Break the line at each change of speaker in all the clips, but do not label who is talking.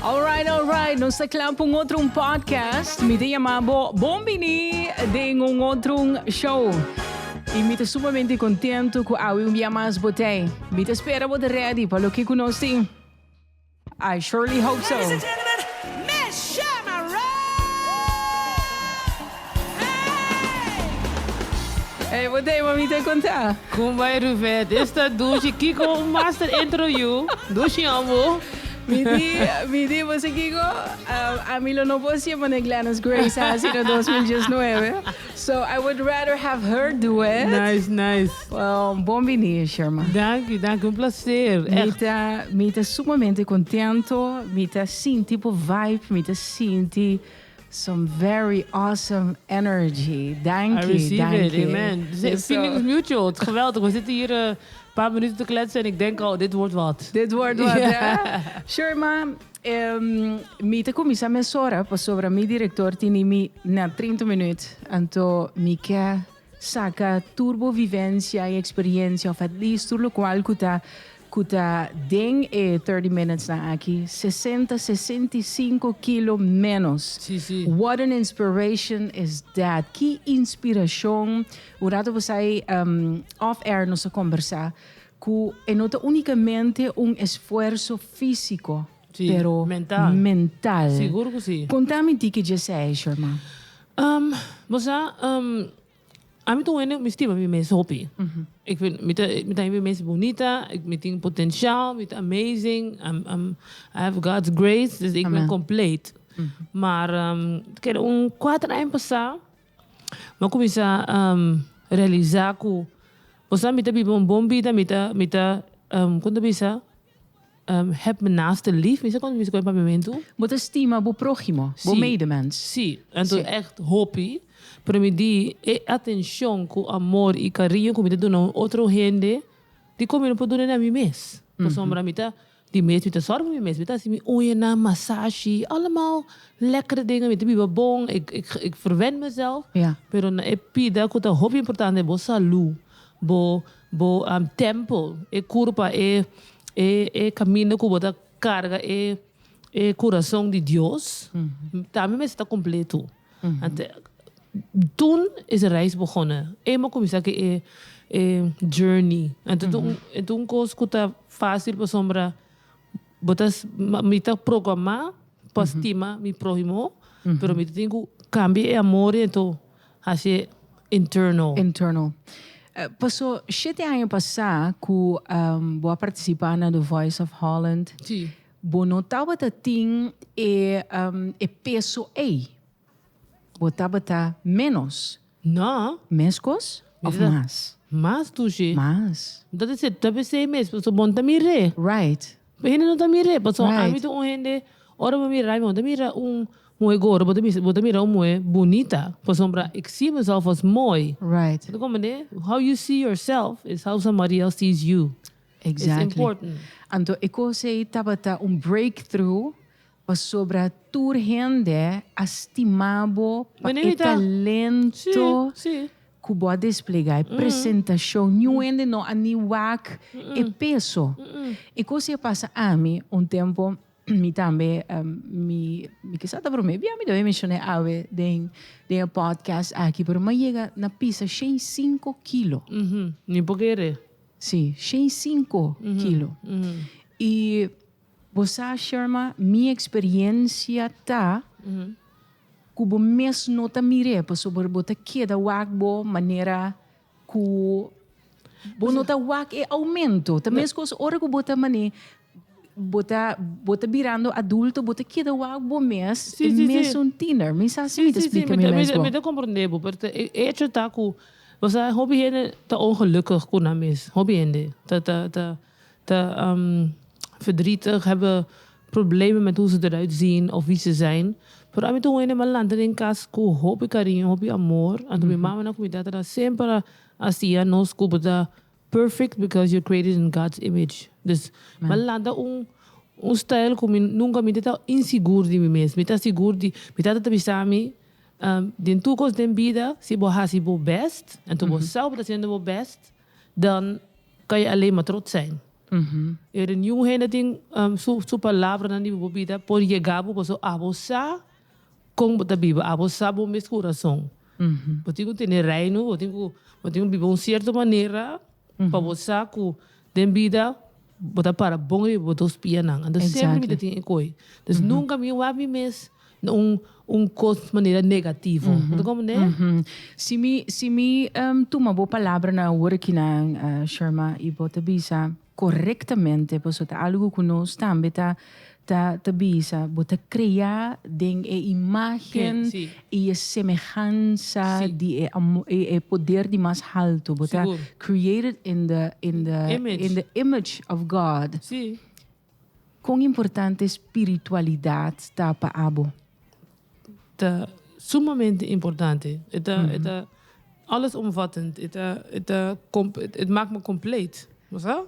Alright, alright. Nos ta kla pa un otro un podcast. Mi ta yama bo bon bini den un otro un show. I mi ta sumamente contento cu awe un bia mas bo t'ei. Mi ta spera bo ta ready pa loke cu nos tin. I surely hope so.
Ladies and gentlemen, Miss Sherma Ray!
Hey, bo t'ei, mami ta conta.
Con bai Ruvet? Esta dushi Kiko un master intro yu. Dushi amo.
Mi di, mi di, bo sa kiko? Ami lo no por hasié manera Glennis Grace a hasi na 2019. So I would rather have her do it.
Nice, nice.
Well, bon bini, Sherma.
Danki, danki. Un placer.
Mi
Echt.
ta, mi ta sumamente contento. Mi ta sinti bo vibe. Mi ta sinti some very awesome energy.
I
Danki,
receive it.
danki.
Amen.
So,
Feeling is mutual. Het is geweldig. We zitten hier een paar minuten te kletsen en ik denk al, dit wordt wat.
Dit wordt wat, hè? Sherma, mi ta kuminsá mesora pasobra mi direktor tini mi na 30 minüt. Anto mi ke saka tur bo vivensia i eksperiensia òf at least tur lokual ku ta ku ta den e 30 minutes nan aki. 60, 65 kilo ménos.
Sí, sí.
What an inspiration is that! Ki inspirashon! Un rato bo sa off air nos a kombersá Ku e no ta únikamente un esfuerso físiko,
Sí,
pero
mental.
mental.
Sigur ku sí.
Konta mi tiki dje esei, Sherma.
Bo sa, ami ta un hende ku mi stima mi mes hopi. Ik vind, mi ta, mi ta hende mi mes bunita, mi tin potencial, mi ta amazing, I'm, I'm, I have God's grace, dus ik ben
Amen.
compleet. Maar kere un kuater aña pasá, Mi a kuminsá realisá ku bo sa mi ta biba un bon bida, mi ta mi ta kon ta bisa heb mijn naaste lief, mi sa kon ta bisa ku e papiamentu.
Bo ta stima bo próhimo, bo medemens.
Sí, anto ègt hopi, pero mi di e atenshon ku amor i kariño ku mi ta duna un otro hende, dikon mi no por duna na mi mes? Pasobra mi ta Di mes mi ta sòru pa mi mes, mi ta hasi mi uñanan, masashi, allemaal lekkere dingen, mi ta biba bon, ik ik ik verwen mezelf. Pero na e pida ku ta hopi importante, bo salú, bo bo tempel, e kurpa, e e e kaminda ku bo ta karga e e kurason di Dios, tambe mester ta kompleto. Anto toen is de reis begonnen. Eenmaal kuminsá ku e e journey. Anto ta un e ta un kos ku ta fásil pasobra bo ta mi ta programá pa stima mi próhimo, pero mi ta tin ku kambia e amor ei anto hasié internal.
Internal. Paso shete aña pasá ku bo a partisipá na The Voice of Holland.
Sí.
Bo no tabata tin e e peso ei. Bo tabata ménos.
No.
Meskos òf mas?
Mas, Tushi.
Mas.
Mi ta disi, ta p'esei mes, pasobra bo no ta mir'é.
Right.
Hende no ta mir'é, pasobra ami ta un hende, ora bo mira mi, bo ta mira un muhé gordo, bo ta bisa, bo ta mira un muhé bunita, pasobra ik zie mezelf als mooi.
Right.
Bo ta komprendé? How you see yourself is how somebody else sees you.
Exactly.
It's important.
Anto e kos ei tabata un breakthrough pasobra tur hende a stima bo pa e talento ku bo a desplegá, e presentashon. Niun hende no a ni wak e peso. E kos ei a pasa ami un tempo. Mi tambe, mi mi kisa ta prome bia mi debe menshoné awe den den e podcast aki, pero mi a yega na pisa 105 kilo.
Ni por kere.
Sí, 105 kilo. I bo sa, Sherma, mi experiencia ta ku bo mes no ta mir'é, pasobra bo ta keda wak bo manera Ku bo no ta wak e aumento. Ta meskos ora ku bo ta mane bo ta bo ta birando adulto bo ta keda wak bo mes e mesun tiener. Mi sa si mi ta splika mi mes bo.
Mi ta komprende bo pero e echo ta ku bo sa hopi hende ta ongelukkig ku nan mes. Hopi hende ta ta ta ta verdrietig hebben problemen met hoe ze eruit zien of wie ze zijn. Pero ami ta un hende m'a lanta den kas ku hopi kariño, hopi amor. Anto mi mama nan ku mi tata nan semper a a siña nos ku bo ta perfect because you're created in God's image. Dus m'a lanta un un stijl ku mi nunka mi ta insigur di mi mes. Mi ta sigur di, mi tata ta bisa mi den tur kos den bida si bo hasi bo best, anto bo sa ku bo ta hasiendo bo best, dan kan je alleen maar trots zijn. E niun hende tin su palabranan di bo bida por yega bo pasobra abo sa kon bo ta biba, abo sa bo mes kurason. Bo tin ku tene reino, bo tin ku bo tin ku biba un sierto manera pa bo sa ku den bida bo ta para bon riba bo dos pianan. Anto semper mi ta tin e koi. Dus nunka mi wak mi mes na un un kos manera negativo. Bo ta komprende?
Si mi si mi tuma bo palabranan awor akinan Sherma i bo ta bisa korektamente pasobra ta algu ku nos tambe ta ta ta bisa bo ta krea den e imagen i e semehansa di e e poder di mas haltu. Bo ta created in the in the in the image of God. Kon importante spiritualidat ta pa abo?
Ta sumamente importante. E ta e ta allesomvattend. E ta e ta het maakt me compleet. Bo sa?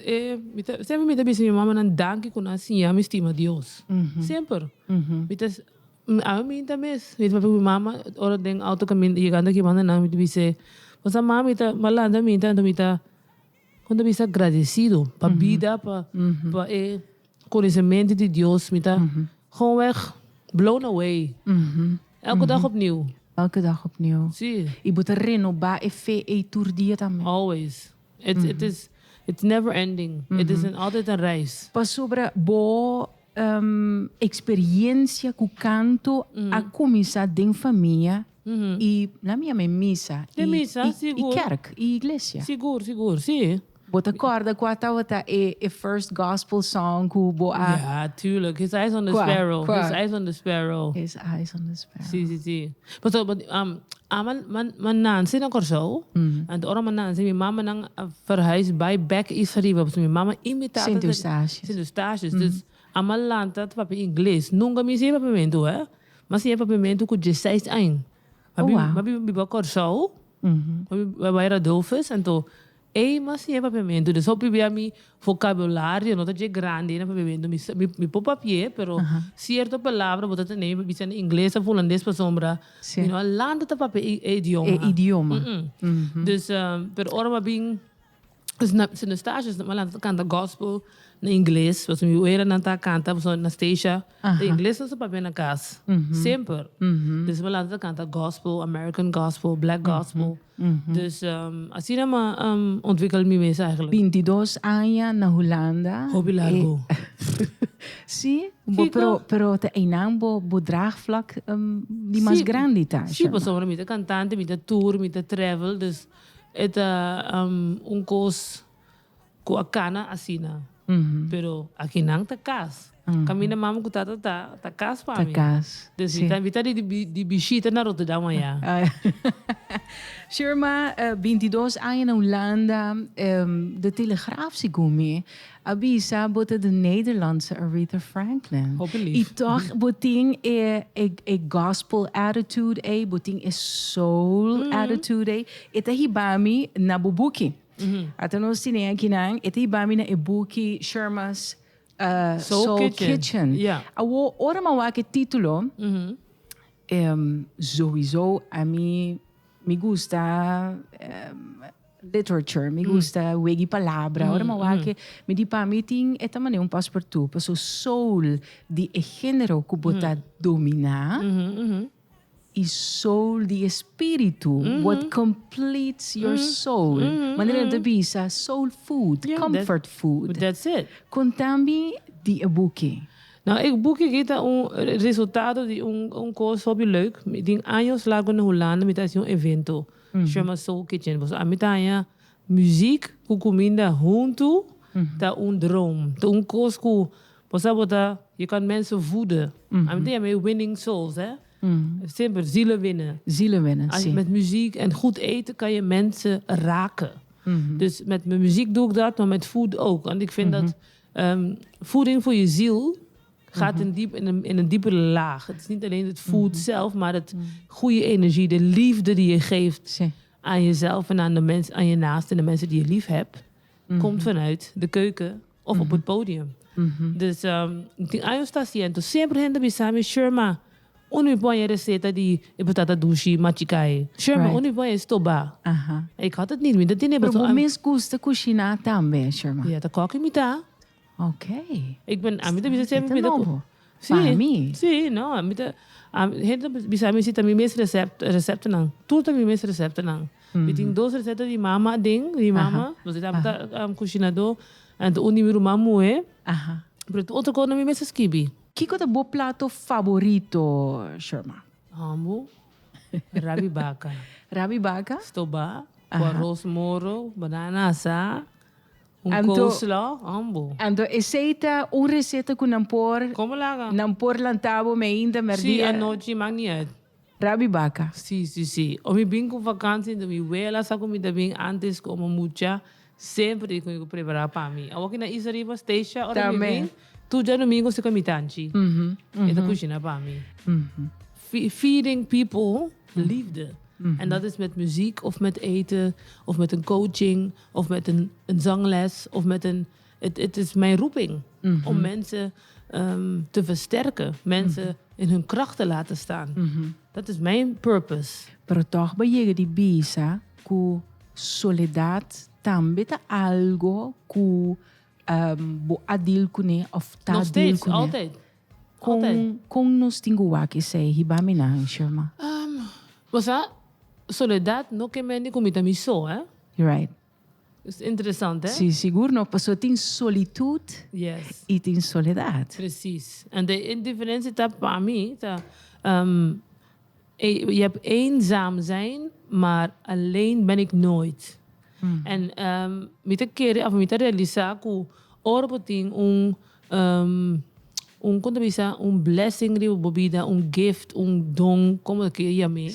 E mi ta semper mi ta bisa mi mamanan danki ku nan a siña mi stima Dios. Semper. Mi ta awe mi ta mes mi ta papia ku mi mama ora den auto kaminda yegando aki banda nan mi ta bis'é bo sa mami ta mi a lanta mi ta anto mi ta Kon ta bisa agradecido pa bida, pa pa e conocemento di Dios. Mi ta gewoonweg blown away. Elke dag opnieuw.
Elke dag opnieuw.
Si.
Y bo ta renoba e fe ey tur dia tambe.
Always. It it is it's never ending. It is een altijd een reis.
Pasobra bo experiencia cu canto a cuminsa den famia y na mi yama e misa
Den misa,
y
sigur.
kerk y iglesia.
Sigur, sigur, si.
Bo ta corda cua tabata e e first gospel song cu bo a.
Ja, tuurlijk. His Eyes on the
Cua?
Sparrow.
Cua?
His Eyes on the Sparrow.
His Eyes on the Sparrow.
Si, si, si. Pasobra ama mi nanse na Kòrsou, anto ora mi nanse mi mamanan a verhuis bai bek East River pasobra mi mama i mi tata
Sint Eustatius.
Sint Eustatius. Dus ama lanta ta papia ingles. Nunka mi siña papiamentu he. Mi a siña papiamentu ku diesseis aña.
Oh wow.
Mi a biba Kòrsou, mi a bai Radulphus anto Ey mas siña papiamentu. Dus hopi bia mi vocabulario no ta dje grandi na papiamentu. Mi sa, mi, mi por papi'é, pero cierto palabra bo ta tene mi bisa na ingles of hulandes pasobra mi no a lanta ta papia e, e idioma.
E idioma.
Mm-mm. Dus, pero ora mi a bin, dus na Sint Eustatius mi a lanta ta canta gospel na ingles, pasobra mi weranan ta canta pasobra na Statia ta ingles nos ta papia na cas, semper. Dus mi a lanta ta canta gospel, American gospel, black gospel. Dus asina mi a ontwikkel mi mes eigenlijk.
22 aña na Hulanda.
Hopi largo.
Si, bo pero pero ta einan bo bo draagvlak di mas grandi ta.
Si, pasobra mi ta kantante, mi ta tour, mi ta travel, dus e ta un kos Ku a kana asina. Pero akinan ta kas. Kaminda mama ku tata ta, ta kas pa mi.
Ta kas,
Dus mi ta, mi ta di di bishita na Rotterdam aya.
Shirma, 22 aña na Hulanda, De Telegraaf segun mi a bisa bo ta de Nederlandse Aretha Franklin.
Hopi lief.
I tòg bo tin e e gospel attitude ei, bo tin e soul attitude ei. E ta hiba mi na bo buki. Ata nos tine akinan, e ta hiba mi na e buki Sherma's Soul Kitchen. Awor, ora mi a wak e titulo, sowieso ami mi gusta literature, mi gusta wegi palabra. Ora mi a wak e, mi di pa mi tin e ta manera un paspartu, pasobra soul di e genero ku bo ta dominá, E soul di e spiritu, what completes your soul. Manera nan ta bisa soul food, comfort food.
That's it.
Konta mi di e buki.
Nou, e buki aki ta un resultado di un un kos hopi leuk. Mi tin años largo na Hulanda mi ta hasi un evento shama Soul Kitchen. Pasobra ami ta haña muziek ku kuminda huntu ta un droom. Ta un kos ku Bo sa bo ta, je kan mensen voeden. Ami ta yama e winning souls, hè. Semper, zielen winnen.
Zielen winnen,
Als
si.
je met muziek en goed eten kan je mensen raken. Dus met mijn muziek doe ik dat, maar met food ook. Want ik vind dat voeding voor je ziel gaat in diep, in een, in een diepere laag. Het is niet alleen het food zelf, maar het goede energie, de liefde die je geeft aan jezelf en aan de mens, aan je naasten en de mensen die je lief hebt, komt vanuit de keuken of op het podium. Dus tin años ta haciendo. Semper hende bisa mi, Sherma, Unda mi por haña e receta di e patata dushi machicae? Sherma, unda mi por haña e stoba? Ik had het niet, mi ta tene
Pero bo mes gusta cushiná tambe, Sherma?
Ja, ta koki mi ta.
Ok.
Ik ben, ami ta bisa semper
mi ta nobo.
Sí,
Pa mi.
Sí, no, ami ta, hende ta bisa mi si ta mi mes recept, receptonan. Tur ta mi mes receptonan. Mi tin dos receta di mama aden, di mama, pasobra mi ta cushinadó, anto un di mi ruman muhé. Pero tur otro cosnan mi mes a skibi.
Kiko ta bo plato favorito, Sherma?
Hambu, rabi baka.
Rabi baka?
Stobá, ku aros moro, banana asá, un coleslaw, hambu.
Anto esei ta un reseta ku nan por.
Komo laga?
Nan por lanta bo meinta, mèrdia.
Sí, anochi, maak niet uit.
Rabi baka.
Sí, sí, sí. O mi bin ku vakantie, enton mi wela sa ku mi ta bin antes komo mucha, semper di ku mi ku prepará pa mi. Awor ki na Isla Riba, Stacia, ora mi bin, tur djadumingu si ku mi tanchi. E ta kushina pa mi. Feeding people liefde. En dat is met muziek of met eten of met een coaching of met een zangles of met een Het is mijn roeping om mensen te versterken. Mensen in hun kracht te laten staan. Dat is mijn purpose.
Pero tòg bo yega di bisa ku soledat tambe ta algo ku bo a deal kuné òf ta
Nog
deal
steeds,
kuné.
altijd. Altijd.
Kon kon nos tin ku wak esei? Hiba mi nan, Sherma.
Bo sa, soledat no ke mende ku mi ta mi so, hè.
Right.
Is interessant, hè?
Sí, sigur no, pasobra tin solitut
Yes.
i tin soledat.
Precies. En de diferentie ta pa mi ta, je hebt eenzaam zijn, maar alleen ben ik nooit. En mi ta kere of mi ta realisa ku ora bo tin un, un kon ta bisa, un blessing riba bo bida, un gift, un don, komo ke yam'é,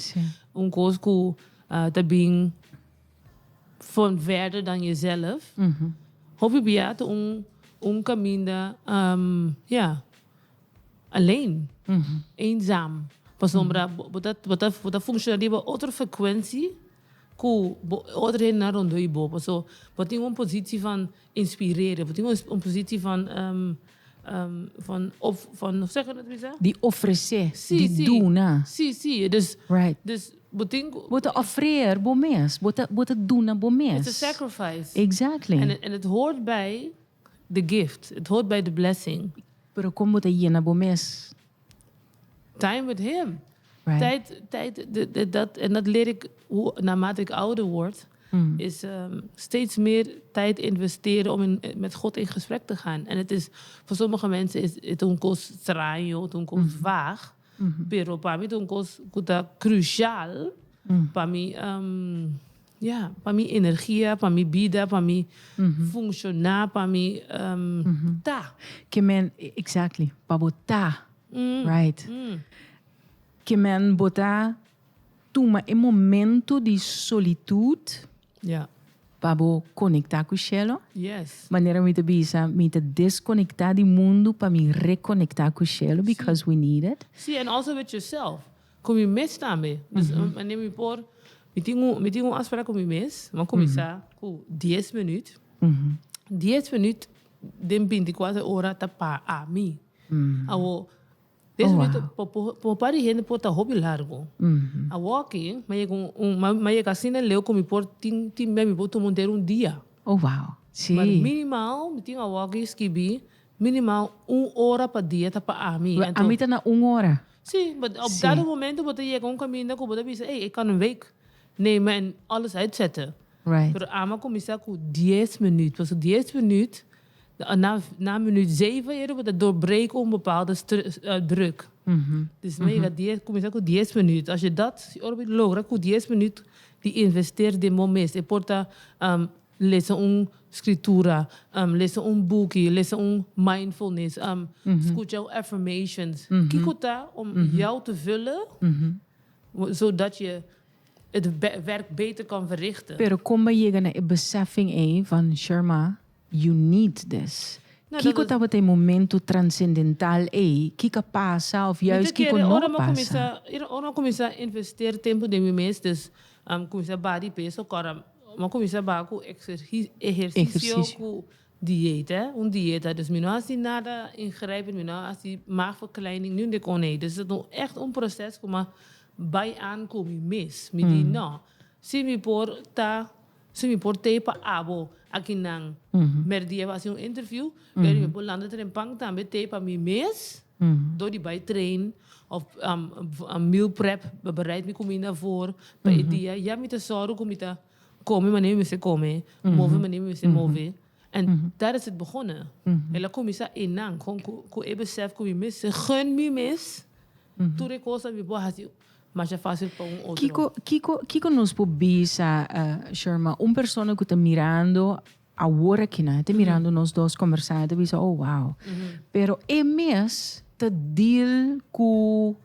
un kos ku ta bin Van verder dan jezelf. Hopi bia ta un un caminda ja alleen, eenzaam. Pasobra bo ta bo ta bo ta funciona riba otro frecuentie cu bo otro hendenan rondó di bo. Paso bo tin un positie van inspireren, bo tin un positie van van of van hoe zeg je dat bisa?
Di ofresé, di duna.
Sí, sí. Dus, dus bo tin ku.
Bo ta ofreer bo mes, bo ta bo ta duna bo mes.
It's a sacrifice.
Exactly.
En en het hoort bij de gift, het hoort bij de blessing.
Pero kon bo ta yena bo mes?
Time with him. Tijd, tijd, dat, en dat leer ik hoe, naarmate ik ouder word, is steeds meer tijd investeren om in, met God in gesprek te gaan. En het is, voor sommige mensen is het un kos straño, het un kos vaag, pero pa mi het un kos ku ta crucial pa mi, ja, pa mi energia, pa mi bida, pa mi funciona, pa mi ta.
Ke men, exactly, pa bo ta. Right. Ke men bo ta tuma e momento di solitud pa bo conecta cu cielo. Manera mi ta bisa, mi ta desconecta di mundo pa mi reconecta cu cielo because we need it.
Sí, and also with yourself. Cu mi mes tambe. Dus wanneer mi por, mi tin un, mi tin un afspraak cu mi mes, mi a cuminsa cu dies minuut. Dies minuut den binticuater ora ta pa ami. Awo, des minuut pa pa un par di hende por ta hopi largo. Awo aki, mi a yega un, mi a yega asina leu cu mi por tin tin bia mi por tuma un un dia.
Oh wow, si.
Maar minimaal, mi tin awo aki skibi, minimaal un ora pa dia ta pa ami.
Wel, ami ta na un ora.
Si, but op dado momento bo ta yega un caminda cu bo ta bisa, ey, ik kan een week nemen en alles uitzetten. Pero ami a cuminsa cu dies minuut, pasobra dies minuut Na na minuut zeven eerder bo ta doorbreken un bepaalde druk. Dus mi yega dies, kuminsá ku dies minuut. Als je dat, si ora bo logra ku dies minuut di investeer den bo mes, e por ta lesa un scritura, lesa un buki, lesa un mindfulness, scucha un affirmations. Kiko ta om jou te vullen, zodat je het werk beter kan verrichten.
Pero kon bo yega na e beseffing ei van Sherma, You need this. Kiko tabata e momento transendental ei? Kiko a pasa of juist kiko no a pasa?
Ora mi cuminsa investeer tempo den mi mes, dus mi cuminsa baha di peso, ora mi cuminsa baha cu ehercicio, cu. Dieet, hè? Un dieta. Dus mi no hasi nada ingrijpend, mi no hasi maagverkleining, niun de kon nee. Dus het is echt un proces ku m'a bai aan ku mi mes. Mi di, no, si mi por ta, si mi por tei pa abo akinan merdia pa hasi un interview, pero mi por lanta trempan tambe tei pa mi mes, dor di bai train of meal prep, bereid mi kuminda voor pa e dia. Ya mi ta sòru ku mi ta Come manera mi mester come, move manera mi mester move. En daar is het begonnen. El a cuminsa einan, gewoon cu, cu e besef cu mi mester gun mi mes tur e cosnan mi por haci masha facil pa un otro.
Kico, kico, kico nos por bisa, Sherma, un persona cu ta mirando awor akinan, e ta mirando nos dos conversa, e ta bisa, oh wow. Pero e mes ta deal cu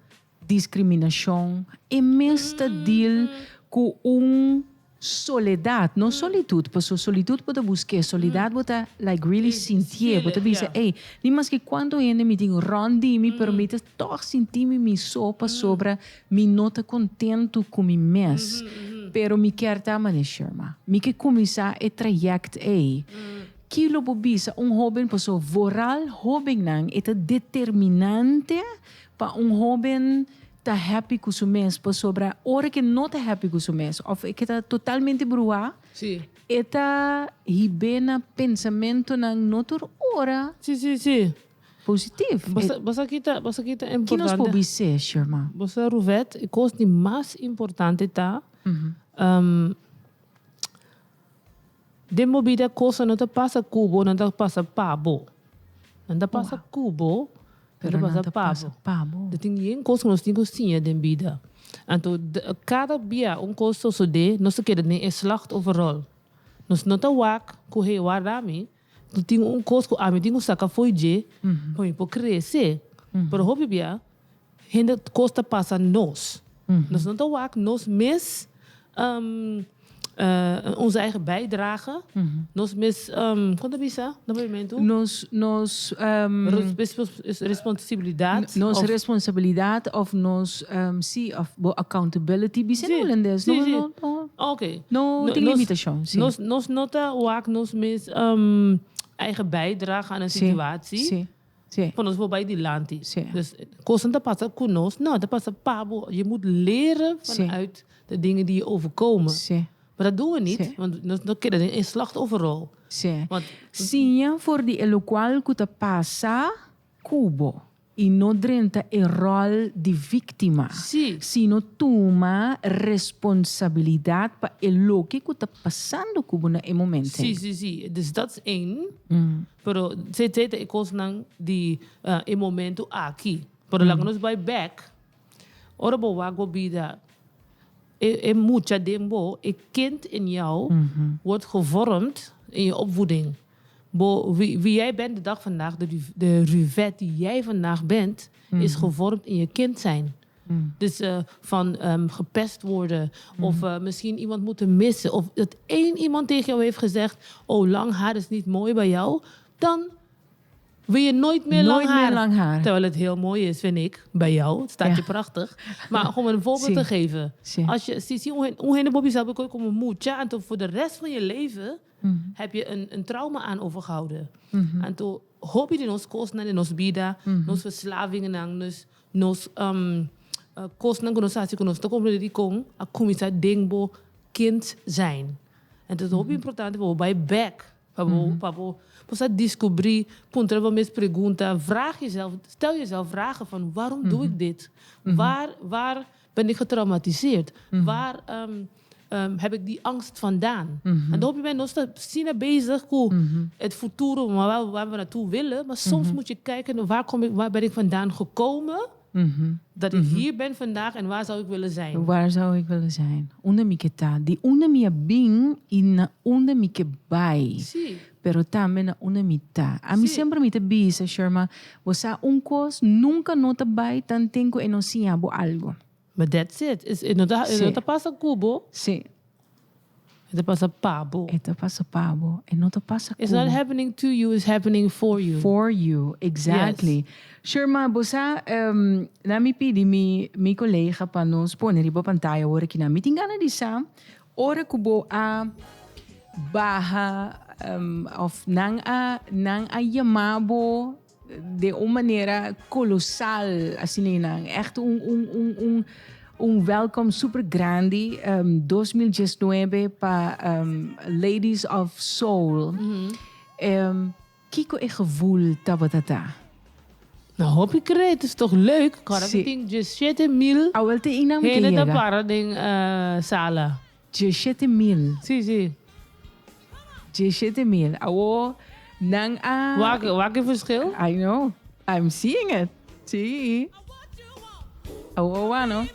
Discriminacion, e mes ta deal cu un soledad, no solitud, paso solitud bo ta busque, soledad bo ta like really sintié, bo ta bisa ey, ni maske cuanto hende mi tin rond di mi, pero mi ta toch sinti mi mi so pasobra mi no ta contento cu mi mes, pero mi kier ta mane Sherma, mi ke cuminsa e trayect ey, ki lo bo bisa un hoben, paso vooral hobennan e ta determinante Pa un hoben ta happy cu su mes pasobra ora ke no ta happy cu su mes of e ke ta totalmente bruha e ta hib'é na pensamentonan no tur ora
Si, si, si.
positief.
Bo sa ki ta, bo sa ki ta
Ki nos
importante?
por bis'é, Sherma?
Bo sa, Ruvette, e cos di mas importante ta, Den bo bida cosa no ta pasa cu bo, nan ta pasa pa bo. Nan ta pasa cu bo,
pero nan ta pasa pa bo.
Ta tin yen cos cu nos tin cu siña den bida. Anto cada bia un cos sosode, nos ta keda den e slachtofferrol. Nos no ta wak cu hey warda mi, tin un cos cu ami tin cu saca fo'i dje pa mi por crece. Pero hopi bia Hende kos ta pasa nos. Nos no ta wak nos mes onze eigen bijdrage. Nos mes, kon ta bisa na papiamentu?
Nos, nos.
Responsabilidat.
Nos responsabilidat of nos, si, of bo accountability. Bisa na hulandes.
Si, si. Oké.
No tin limitashon, si.
Nos, nos no ta wak nos mes eigen bijdrage aan een situatie.
Si. Sí.
Pa nos por bai dilanti.
Sí.
Dus kosnan ta pasa ku nos, no, ta pasa pa bo. Je moet leren vanuit de dingen die je overkomen.
Sí.
Maar dat doen we niet,
Sí.
want nos no keda den e slachtofferrol.
Sí.
Want
Siña for di e lokual ku ta pasa ku bo i no drenta e ròl di víktima.
Sí.
Sino tuma responsabilidat pa e loke ku ta pasando ku bo na e momento
Sí,
ei.
sí, sí. Dus dat is één. Pero esei ta e kosnan di e momento aki. Pero laga nos bai bek, ora bo wak bo bida, e e mucha den bo, e kind in jou, wordt gevormd in je opvoeding. Bo, wie, wie jij bent de dag vandaag, de, de Ruvette die jij vandaag bent, is gevormd in je kind zijn. Dus van gepest worden of misschien iemand moeten missen. Of dat één iemand tegen jou heeft gezegd, oh lang haar is niet mooi bij jou. Dan wil je nooit meer lang
Nooit meer
haar.
lang haar.
Terwijl het heel mooi is, vind ik, bij jou. Het staat je prachtig. Maar om een voorbeeld te geven. Als je, zie, zie, hoe heen de Bobby zelf ook om een moedje. En toen voor de rest van je leven heb je een trauma aan overgehouden. En toen hoop je in ons kosten, in ons bida, nos verslavingen, nos, nos kosnan ku nos hasi ku nos ta komprendé dikon a kuminsá den bo kind zijn. En ta hopi importante pa bo bai bèk, pa bo pa bo por sa diskubrí, puntra bo mes pregunta, vraag jezelf, stel jezelf vragen van waarom doe ik dit? Waar waar ben ik getraumatiseerd? Waar heb ik die angst vandaan? En dan hopi men nos ta asina bezig ku het futuro, maar waar, waar we naartoe willen. Maar soms moet je kijken, waar, kom ik, waar ben ik vandaan gekomen? Dat ik hier ben vandaag en waar zou ik willen zijn?
Waar zou ik willen zijn? Unda mi ke ta? Di unda mi a bin i na unda mi ke bai.
Sí.
Pero tambe na unda mi ta. Ami
Sí.
semper mi ta bisa, Sherma, bo sa un kos nunka no ta bai tanten ku e no siña bo algo.
But that's it. Is, e no ta, e no
Sí.
ta pasa ku bo.
Sí.
E ta pasa pa bo.
E ta pasa pa bo. E no ta pasa
It's not
ku bo.
happening to you, it's happening for you.
For you, exactly.
Yes.
Sherma, bo sa, nan mi pidi mi, mi colega pa nos pone riba pantaya ora ki nan. Mi tin gana di sa, ora ku bo a baha. um, of nan a nan a yama bo de un manera kolosal asina nan. Echt un un un un un welkom super grandi um, 2019 pa um, Ladies of Soul. Um, kiko e gevoel tabata ta?
Nou, hopi great, is toch leuk? Kora
Si.
tin 17 mil
Awel te inam
hende ta
ke
para den sala.
17 mil.
Si.
17 mil. Awo nan a
Waar het verschil?
I know. I'm seeing it. Si. Awo wano.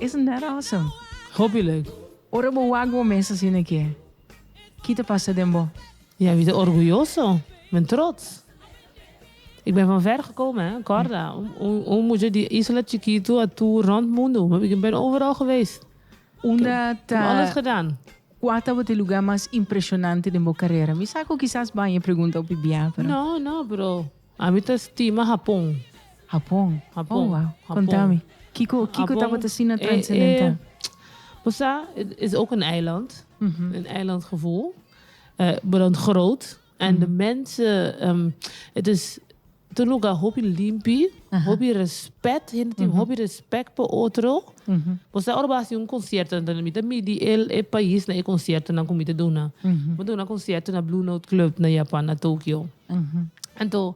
Isn't that awesome?
Hopi leuk.
Ora bo wak bo mes asina aki. Ki ta pasa den bo?
Ja, wie orgulloso. Ik ben trots. Ik ben van ver gekomen, hè, Corda. Hoe moet je die Isla Chiquito a tour rond mundo. Ik ben overal geweest.
Unda
Ik heb alles
ta
gedaan.
Kua tabata e lugá mas impreshonante den bo karera? Mi sa ku kisas bo a haña pregunta hopi bia, pero
No, bro. Ami ta stima Japon.
Japon.
Japon.
Oh, wow.
Japon.
Konta mi. Kiko, kiko
Japon,
tabata asina trascendental?
Bosa, het is ook een eiland. Een eilandgevoel. Maar dan groot. En de mensen, het is tur lugá hopi limpi, hopi respet, hende tin hopi respect pa otro. Bosa ora bo un konsierto, dan mi ta midi e pais na e konsiertonan ku mi ta duna. Mi duna konsierto na Blue Note Club na Japan, na Tokyo. Anto,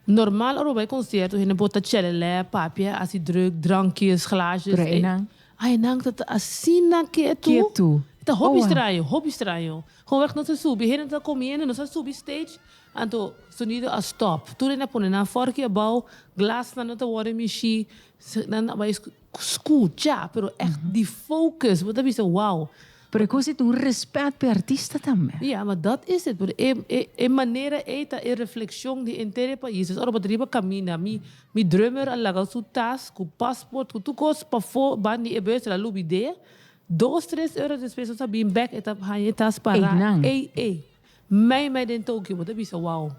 normaal ora bai konsierto, hende por ta chelele, papia, asina druk, drankjes, glaasjes.
Pero einan?
Einan ta asina ketu.
Ketu.
Ta hopi
Oh, wow.
straño, hopi straño. Gewoon weg nos a subi, hende ta komiendo, nos a subi stage. Anto, sonido a stop. Tur hende a pone nan fòrki abou, glasnan no ta wòrdu mishi, nan bai skucha, pero echt die focus. Bo ta bisa, wow.
Pero kos un respet pa artista tambe.
Ja, maar dat is het. Pero e manera ei ta e reflekshon di henter pais. Dus ora bo riba kaminda, mi drummer a laga su tas, ku paspoort, ku tur kos pafó, banda di e bus, el a lubid'é. 2, 3 euro despues, nos a bin bèk, e ta haña tas para.
Einan.
Ei, ei. Mei mei den Tokio, bo ta bisa, wow.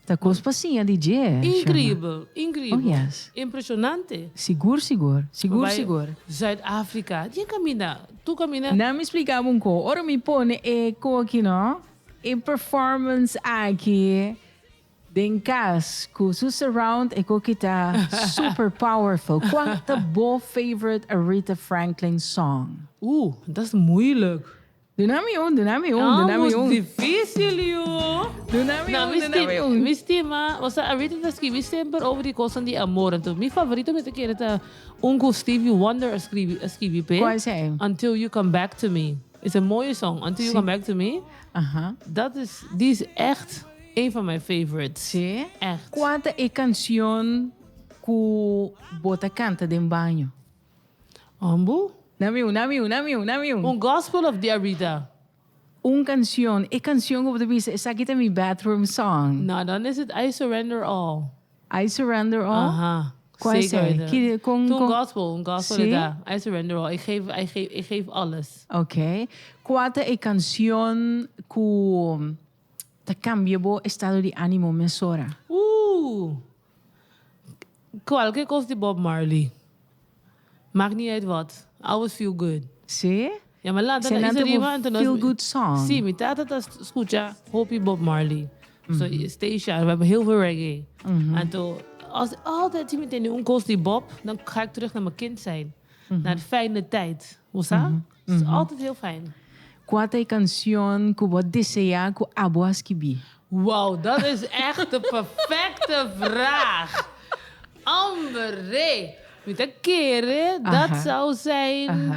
Ta kos pa siña di dje.
Increíble, increíble.
Oh, yes.
Impreshonante.
Sigur, sigur. Sigur, sigur.
Zuid-Afrika. Di kaminda, tur kaminda.
Laga mi splika un kos. Ora mi pone e kos aki, no? E performance aki den kas ku su surround e kos aki ta super powerful. Kua ta bo favorite Aretha Franklin song?
Oeh, dat is moeilijk.
Duna mi un, duna mi un, duna mi un.
Difísil, joh.
Duna mi
Nou,
un, duna mi un.
Mi stima, osea, Aretha ta skirbi semper over di kos di amor. Anto, mi favorito mi ta kere ta un ku Stevie Wonder a skirbi, a skirbi p'e.
Kua ta?
Until You Come Back to Me. Is een mooie song. Until You Come Back to Me. Die is echt een van mijn favorites.
Si?
Echt.
Kua ta e kansion ku bo ta kanta den baño?
Ambu?
Duna mi un, duna mi un, duna mi un, duna mi un.
Un gospel of di Aretha?
Un kansion, e kansion ku bo ta bisa, esaki ta mi bathroom song.
Nou, dan is het I Surrender All.
I Surrender All?
Aha.
Kua
Zeker
ta?
weten.
Kon,
Toen gospel, een gospel
Si?
inderdaad. I Surrender All. Ik geef alles.
Ok. Kua ta e kansion ku ta kambia bo estado di ánimo mesora?
Oeh. Kualke kos di Bob Marley. Maakt niet uit wat. Always feel good.
Si?
Ja, maar laat
Zijn
dan
dat
is
een feel good song?
Si, mi tata ta skucha hopi Bob Marley. So, Stacia, we hebben heel veel reggae. En toen, als altijd iemand in een kos di Bob, dan ga ik terug naar mijn kind zijn. Naar de fijne tijd. Hoe mm Het is altijd heel fijn.
Kua ta e kansion ku bo ta deseá ku abo a skirbi?
Wow, dat is echt de perfecte vraag. Amber, met een keren, dat zou zijn.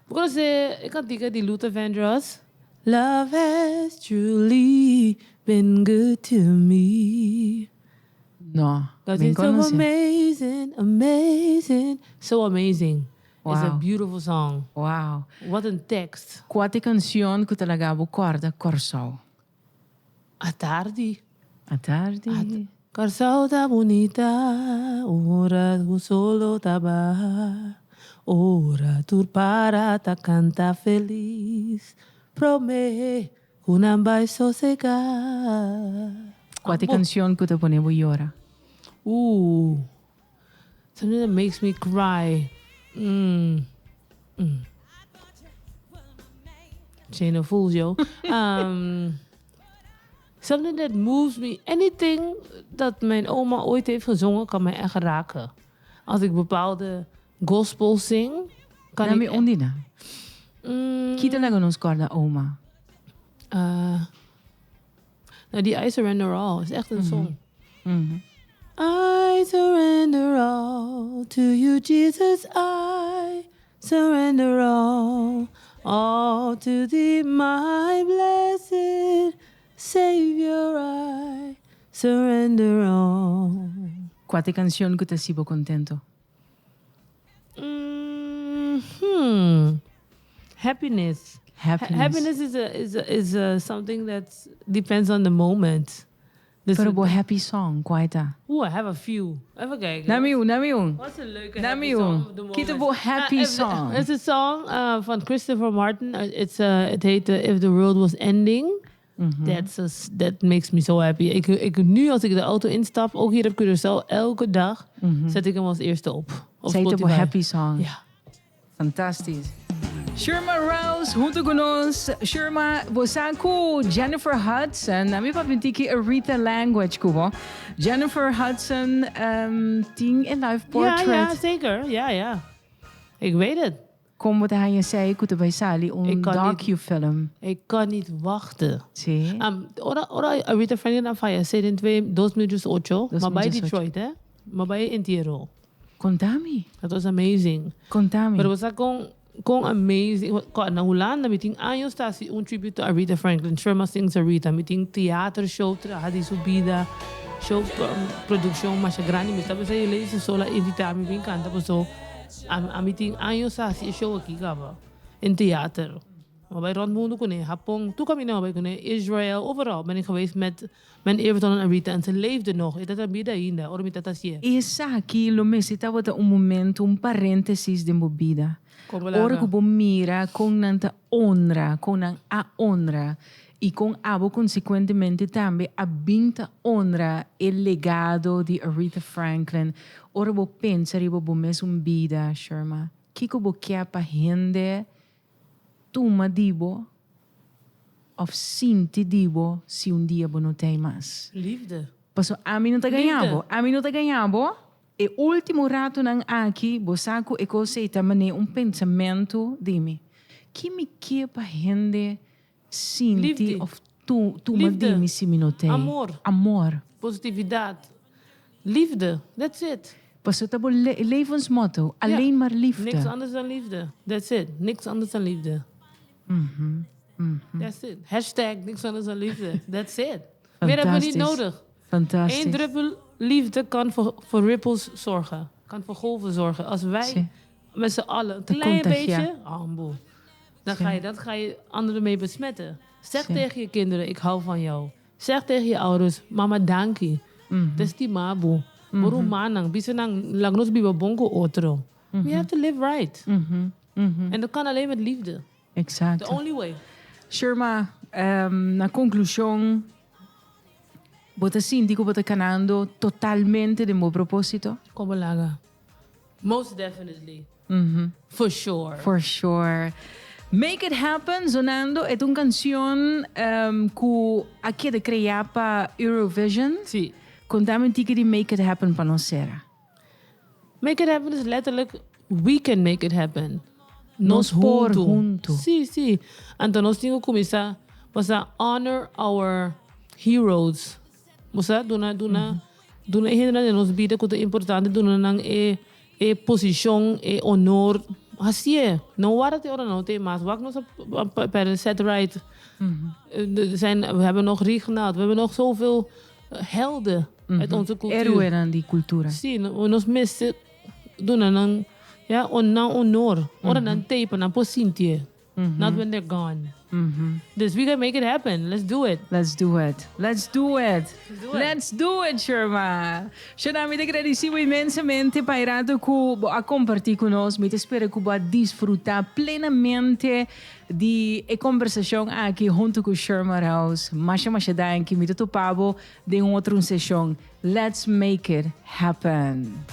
We zeggen, ik kan denken die Luther Vandross. Love has truly been good to me.
No.
Dat is so amazing, amazing. So amazing. It's a beautiful song. Wat een tekst.
Kua ta e kansion ku ta laga bo kòrda Kòrsou?
Atardi.
Atardi.
Kòrsou ta bunita, ora solo ta baha, ora tur para ta kanta felis, promé ku nan bai sosegá.
Kua ta e kansion ku ta pone bo yora?
Ooh, something that makes me cry. Chain of Fools, yo. Something that moves me. Anything dat mijn oma ooit heeft gezongen, kan mij echt raken. Als ik bepaalde gospel zing, kan
Dami
ik...
un di nan. Ki ta laga nos corda oma?
Nou, die I Surrender All is echt een song. I surrender all to you, Jesus. I surrender all. All to thee, my blessed Savior. I surrender all.
Cua ta e cancion cu ta haci bo contento?
Happiness.
Happiness.
Happiness is a, is a, is a something that depends on the moment. Dus
Pero bo happy song, cua ta?
Oeh, I have a few. Even kijken.
Dami un, dami un.
Wat is een leuke
Dami
happy song
un.
of the
Ki ta
moment?
bo happy song.
Het is een song van Christopher Martin. Het heet If the World Was Ending. That makes me so happy. Nu als ik de auto instap, ook hier op Curaçao, elke dag zet ik hem als eerste op. Op
Zij het op een
Spotify.
happy song.
Ja.
Fantastisch. Shirma Rouse, hunto cu nos. Shirma, bo sa cu Jennifer Hudson, ami papia un tiki Aretha language cu bo. Jennifer Hudson tin e live portrait.
Ja, zeker. Ja. Ik weet het.
Con bo ta haya esey cu ta bay sali un
Ik kan niet
docufilm?
Ik kan niet wachten.
Si.
Ora Aretha Franklin a fayece den twee, dos mil diesocho,
Dos
maar
mil
bij
diesocho.
Detroit, hè? Maar bij entiero.
Contami.
Dat was amazing.
Contami.
Pero was con amazing. Con, na Hulanda, mi tin años ta haci un tribute to Aretha Franklin. Sherma Sings Aretha. Mi tin theatershow traha di su bida. Show produccion masha grandi. Mi ta pensa jullie su sola invita mi bin canta. Paso, ami tin años ta haci e show aki caba. In theater. Maar bij rond mundo kuné, Japon, toen kwam je nou bij kuné, Israël, overal ben ik geweest met mijn eerbetoon aan Aretha en ze leefde nog. Ik had vida ainda, ora mi tata hacía.
Esaki lo mester tabata un momento, un paréntesis den bo bida.
Kon bo
Ora
laga.
ku bo mira kon nan ta honra, kon nan a honra i kon abo konsekuentemente tambe a bin ta honra e legado di Aretha Franklin. Ora bo pensa riba bo mesun bida, Sherma, kiko bo kia pa hende tuma di bo of sinti di bo si un dia bo no t'ei mas?
Liefde.
Paso ami no ta gaña
Liefde.
bo. Ami no ta gaña bo. E ultimo ratonan aki bo sa cu e cos ei ta mane un pensamento di mi. Ki mi kier pa hende sinti
Liefde.
of tuma di
Liefde.
mi si mi no t'ei?
Amor.
Amor.
Positividad. Liefde. That's it.
Paso ta bo levensmotto.
Ja.
Alleen maar liefde.
Niks anders dan liefde. That's it. Niks anders dan liefde. That's it. Hashtag niks anders dan liefde. That's it. Meer hebben we niet
Fantastisch.
nodig.
Fantastisch.
Eén druppel liefde kan voor ripples zorgen. Kan voor golven zorgen. Als wij met z'n allen een
De
klein
contact, ja.
beetje... Amboe. Dan dat ga je anderen mee besmetten. Zeg tegen je kinderen, ik hou van jou. Zeg tegen je ouders, mama danki. Dat is die mabu. Boru manang, bisa nang laga nos biba bon cu otro. We have to live right. En dat kan alleen met liefde. The only way.
Sherma, na conclusion, bo ta sinti cu bo ta canando totalmente den bo proposito?
Kon bo laga. Most definitely. For sure.
For sure. Make It Happen, zonando, e ta un cancion cu a keda crea pa Eurovision.
Si.
Contame un tiki di Make It Happen pa nos sera.
Make It Happen is letterlijk, we can make it happen.
Nos
Nos
por
hunto.
hunto.
Si, si. Anto nos tin cu cuminsa, pasa honor our heroes. Mosa, duna, duna, duna e hendenan den nos bida cu ta importante, duna nan e posicion, e honor. Haci e. No warda te ora no te mas. Wak nos a per set right. Er zijn, we hebben nog Reginald, we hebben nog zoveel helden uit onze cultuur.
Héroenan di cultura.
Si, nos mester duna nan, ja, on, nan honor. Ora nan t'ei pa nan por sinti. Not when they're gone. Dus we can make it happen. Let's do it.
Let's do it. Let's do it.
Let's do it.
Let's do it, Sherma. Sherma, mi ta gradeci bo inmensamente pa e rato cu bo a comparti cu nos. Mi ta spera cu bo a disfruta plenamente di e conversacion aki hunto cu Sherma Rouse. Masha, masha danki. Mi ta topa bo den un otro session. Let's make it happen.